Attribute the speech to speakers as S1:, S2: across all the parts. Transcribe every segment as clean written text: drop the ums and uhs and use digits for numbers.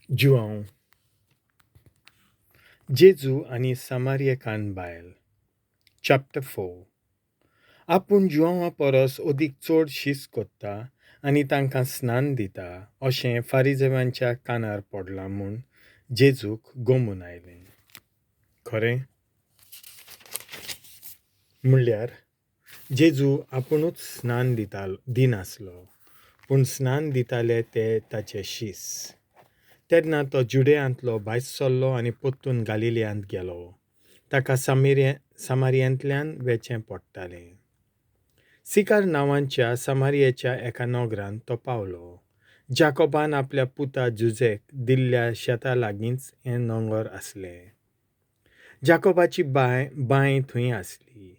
S1: जुआंव. जेजू आनी सामारियेकान्न बायल. चॅप्टर 4. आपूण जुआंवा परस अदीक चड शीस कोत्ता आनी तांकां स्नान दिता अशें फारिजेवांच्या कानार पडलां म्हूण जेजूक गोमून आयलें. खरें म्हणल्यार जेजू आपुणूच स्नान दिनासलो, पूण स्नान दिताले ते ताचे शीस. तेन्ना तो जुडेयांतलो भायर सरलो आनी परतून गालिलियांत गेलो. ताका सामारियांतल्यान वेचें पडटालें. सिकार नांवाच्या सामारियेच्या एका नगरांत तो पावलो. जाकोबान आपल्या पुता जुजेक दिल्ल्या शेता लागींच हें नगर आसलें. जाकोबाची बांय थंय आसली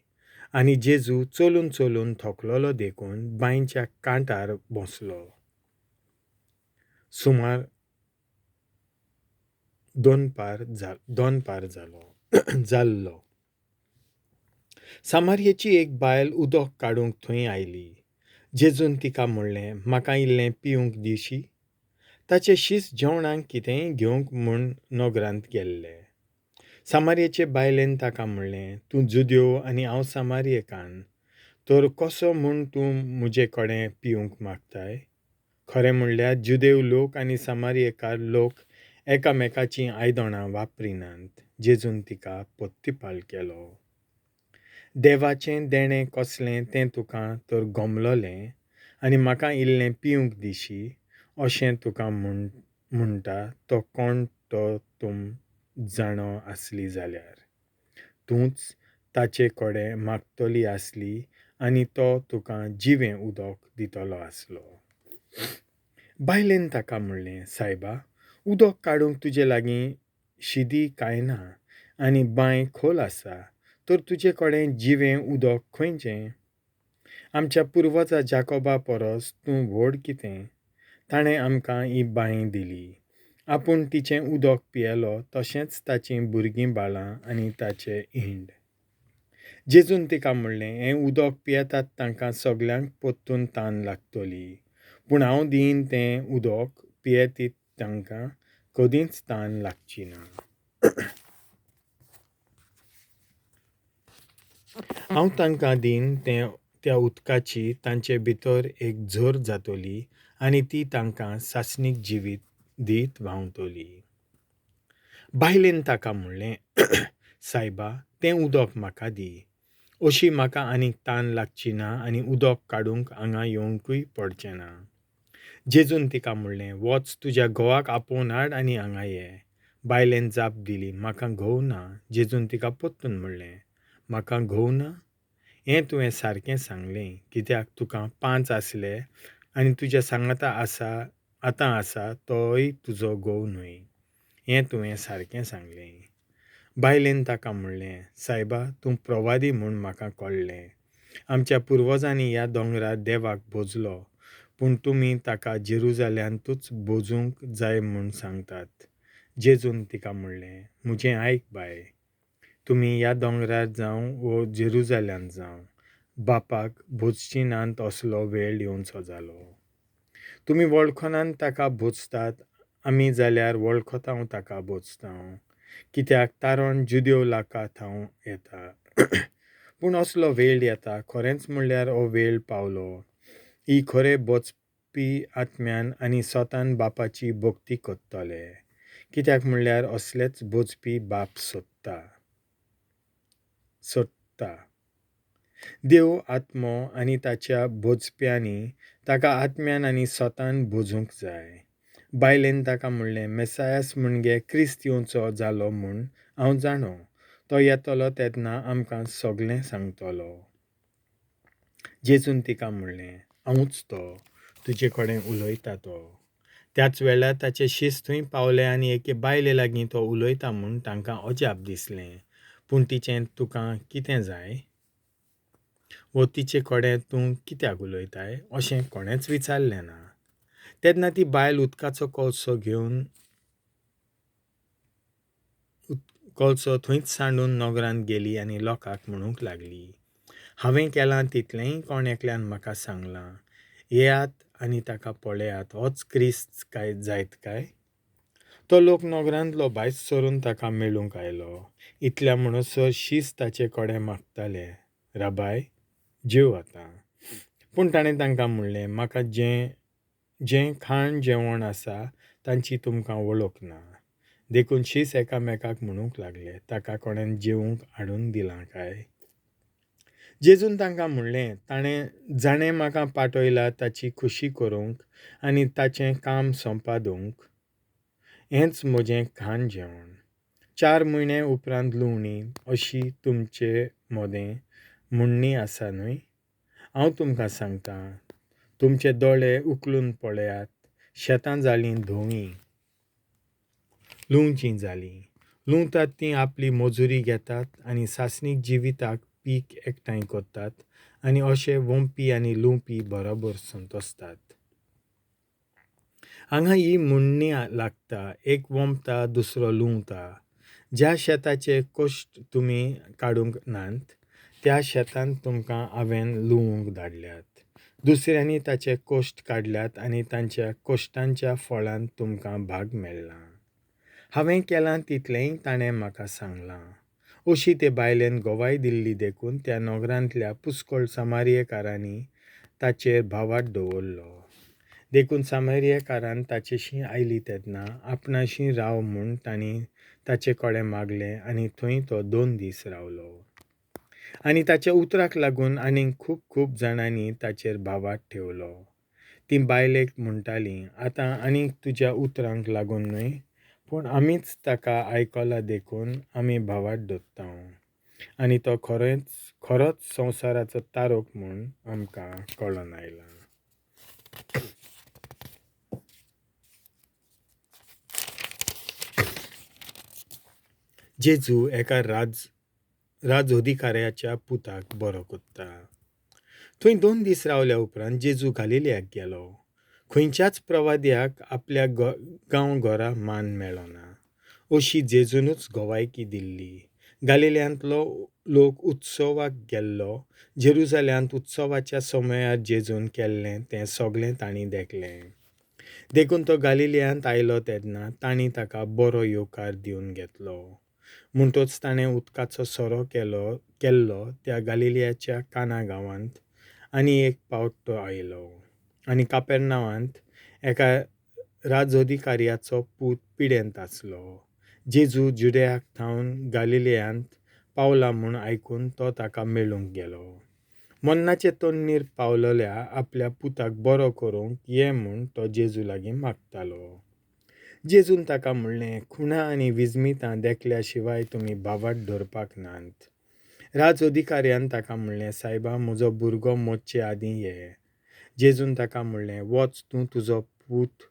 S1: आनी जेजू चलून चलून थकलोलो देखून बांयच्या कांठार बसलो. सुमार दोनपार जाल्लो. सामारियेची एक बायल उदक काडूंक थंय आयली. जेजून तिका म्हणलें, म्हाका इल्लें पिवंक दिशी? ताचे शीस जेवणाक कितेंय घेवंक म्हूण नगरांत गेल्ले. सामारियेचे बायलेन ताका म्हणलें, तूं जुदेव आनी हांव सामारियेकान्न, तर कसो म्हूण तूं म्हजे कडेन पिवंक मागताय? खरें म्हणल्यार जुदेव लोक आनी सामारियेकार लोक एकामेकाचीं आयदनां वापरिनात. जेजून तिका पोत्तिपाल केलो. देवाचें देणें कसलें तें तुका तर गमलोलें आनी म्हाका इल्लें पिवंक दिशी अशें तुका म्हणटा तो कोण तो तूं जाणो आसली जाल्यार तूंच ताचे कडेन मागतली आसली आनी तो तुका जिवें उदक दितलो आसलो. बायलेन ताका म्हणलें, सायबा, उदक काडूंक तुजे लागीं शिदी कांय ना आनी बांय खोल आसा, तर तुजे कडेन जिवें उदक खंयचें? आमच्या पुर्वजा जाकोबा परस तूं व्हड कितें? ताणें आमकां ही बांय दिली. आपूण तिचें उदक पियेलो, तशेंच ताचीं भुरगीं बाळां आनी ताचे इंड. जेजून तिका म्हणलें, हें उदक पियेतात तांकां सगल्यांक परतून तान लागतली, पूण हांव दीन तें उदक पियेतीत तांकां कदींच तान लागची ना. हांव तांकां दीन त्या उदकाची तांचे भितर एक झर जातली आनी ती तांकां सासणीक जिवीत दीत व्हांवतली. बायलेन ताका म्हणलें, सायबा, तें उदक म्हाका दी, अशी म्हाका आनीक तान लागची ना आनी उदक काडूंक हांगा येवंकूय पडचें ना. जेजून तिका म्हणलें, वच तुज्या घोवाक आपोवन हाड आनी हांगा ये. बायलेन जाप दिली, म्हाका घोव ना. जेजून तिका परतून म्हणलें, म्हाका घोव ना हें तुवें सारकें सांगलें, कित्याक तुका 5 आसले आनी तुज्या सांगाता आसा आतां आसा तोय तुजो घोव न्हय, हें तुवें सारकें सांगलें. बायलेन ताका म्हणलें, सायबा, तूं प्रवादी म्हूण म्हाका कळ्ळें. आमच्या पुर्वजांनी ह्या दोंगरार देवाक भोजलो, पूण तुमी ताका जेरुजाल्यांतूच भोजूंक जाय म्हूण सांगतात. जेजून तिका म्हणलें, म्हजें आयक बाय, तुमी ह्या दोंगरार जावं वो जेरुजाल्यांत जावं, बापाक भोजची नात असलो वेळ येवचो जालो. तुमी वळखनात ताका भोजतात, आमी जाल्यार वळखतांव ताका भोजतांव, कित्याक तारण जुदेव लोकां थावन येता. पूण असलो वेळ येता, खरेंच म्हणल्यार हो वेळ पावलो, ही खरे बोचपी आत्म्यान आनी स्वतान बापाची भक्ती करतले, कित्याक म्हणल्यार असलेच बोजपी बाप सोदता. देव आत्मो आनी ताच्या भोजप्यांनी ताका आत्म्यान आनी स्वतान भोजूंक जाय. बायलेन ताका म्हणलें, मेसायास म्हणजे क्रिस्त येवचो जालो म्हूण हांव जाणो, तो येतलो तेन्ना आमकां सगळें सांगतलो. जेजून तिका म्हणलें, हांवूच तो, तुजे कडेन उलयता तो. त्याच वेळार ताचे शीस थंय पावले आनी एके बायले लागीं तो उलयता म्हूण तांकां अजाप दिसलें. पूण तिचें तुका कितें जाय वो तिचे कडेन तूं कित्याक उलयताय अशें कोणेंच विचारलें ना. तेन्ना ती बायल उदकाचो कळसो घेवन कळसो थंयच सांडून नगरांत गेली आनी लोकांक म्हणूंक लागली, हांवें केलां तितलेंय कोण एकल्यान म्हाका सांगलां, येयात आनी ताका पळयात, होच क्रिस्त काय जायत काय? तो लोक नगरांतलो भायर सरून ताका मेळूंक आयलो. इतल्या म्हणसर शीस ताचे कडेन मागताले, राबाय, जेव आतां. पूण ताणें तांकां म्हणलें, म्हाका जें जें खाण जेवण आसा तांची तुमकां वळख ना. देखून शीस एकामेकाक म्हणूंक लागले, ताका कोणें जेवंक हाडून दिलां काय? जेजून तांकां म्हणलें, ताणें जाणें म्हाका पाठयला ताची खुशी करूंक आनी ताचें काम संपादूंक हेंच म्हजें खाण जेवण. 4 म्हयने उपरांत लुवणी अशी तुमचे मदें म्हणणी आसा न्हय? हांव तुमकां सांगतां, तुमचे दोळे उखलून पळयात, शेतां जालीं धवीं, लुवचीं जालीं. लुवतात तीं आपली मजुरी घेतात आनी सासणीक जिविताक पीक एकठांय करतात आनी अशे वोंपी आनी लुवपी बरोबर संतोसतात. हांगा ही म्हणणी लागता, एक वोंपता दुसरो लुवता. ज्या शेताचे कश्ट तुमी काडूंक नात त्या शेतांत तुमकां हांवें लुवूंक धाडल्यात. दुसऱ्यांनी ताचे कश्ट काडल्यात आनी तांच्या कश्टांच्या फळांत तुमकां भाग मेळ्ळा. हांवें केलां तितलेंय ताणें म्हाका सांगलां. अशी ते बायलेन गवाय दिल्ली देखून त्या नगरांतल्या पुष्कळ सामारियेकारांनी ताचेर भावार्थ दवरलो. देखून सामारियेकारान ताचेशी आयली तेन्ना आपणाशी राव म्हूण तांणी ताचे कडेन मागलें आनी थंय तो 2 दीस रावलो. आनी ताच्या उतराक लागून आनीक खूब खूब जाणांनी ताचेर भावार्थ ठेवलो. ती बायलेक म्हणटाली, आतां आनीक तुज्या उतरांक लागून न्हय, पूण आमीच ताका आयकला देखून आमी भावार्थ दवरता आनी तो खरोच संवसाराचो तारक म्हूण आमकां कळोन आयला. जेजू एका राजअधिकाऱ्याच्या पुताक बरो करता. थंय 2 दीस रावल्या उपरांत जेजू गालिलियाक गेलो. खंयच्याच प्रवाद्याक आपल्या गांव घरा मान मेळना अशी जेजूनच गवायकी दिल्ली. गालिलियांतलो लोक उत्सवाक गेल्लो. जेरुजाल्यांत उत्सवाच्या समयार जेजून केल्लें तें सगळें तांणी देखलें. देखून तो गालिलियांत आयलो तेन्ना तांणी ताका बरो येवकार दिवन घेतलो. म्हणटच ताणें उदकाचो सोरो केल्लो त्या गालिलियाच्या काना गांवांत आनी एक पावट तो आयलो. आनी कापेर्नावांत एका राजअधिकाऱ्याचो पूत पिडेंत आसलो. जेजू जुदेयाक थावन गालिलियांत पावला म्हूण आयकून तो ताका मेळूंक गेलो. मन्नाचे तोडणीर पावलेल्या आपल्या पुताक बरो करूंक ये म्हूण तो जेजू लागीं मागतालो. जेजून ताका म्हणलें, खुणा आनी विजमितां देखल्या शिवाय तुमी भावार्थ धरपाक नात. राज अधिकाऱ्यान ताका म्हणलें, सायबा, म्हजो भुरगो मरचे आदीं ये. जेजून ताका म्हणलें, वच तूं, तुजो पूत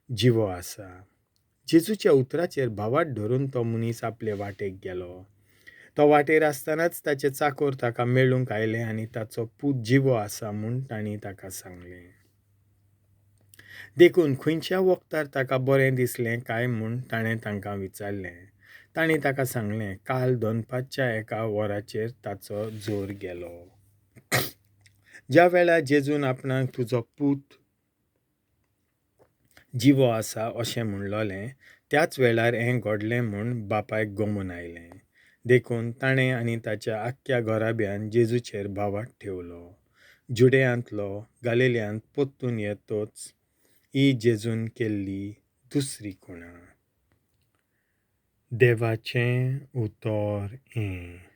S1: जिवो आसा. जेजूच्या उतराचेर भावार्थ धरून तो मनीस आपले वाटेक गेलो. तो वाटेर आसतनाच ताचे चाकोर ताका मेळूंक आयले आनी ताचो पूत जिवो आसा म्हूण तांणी ताका सांगलें. देखून खंयच्या वखदार ताका बरें दिसलें काय म्हूण ताणें तांकां विचारलें. तांणी ताका सांगलें, काल दनपारच्या 1 वराचेर ताचो जोर गेलो. ज्या वेळार जेजून आपणाक तुजो पूत जिवो आसा अशें म्हणलोलें त्याच वेळार हें घडलें म्हूण बापायक गमून आयलें. देखून ताणें आनी ताच्या आख्ख्या घराब्यान जेजूचेर भावार्थ ठेवलो. जुडेयांतलो गालिलियांत परतून येतच ही जेजून केल्ली दुसरी खुणा. देवाचें उतर हें.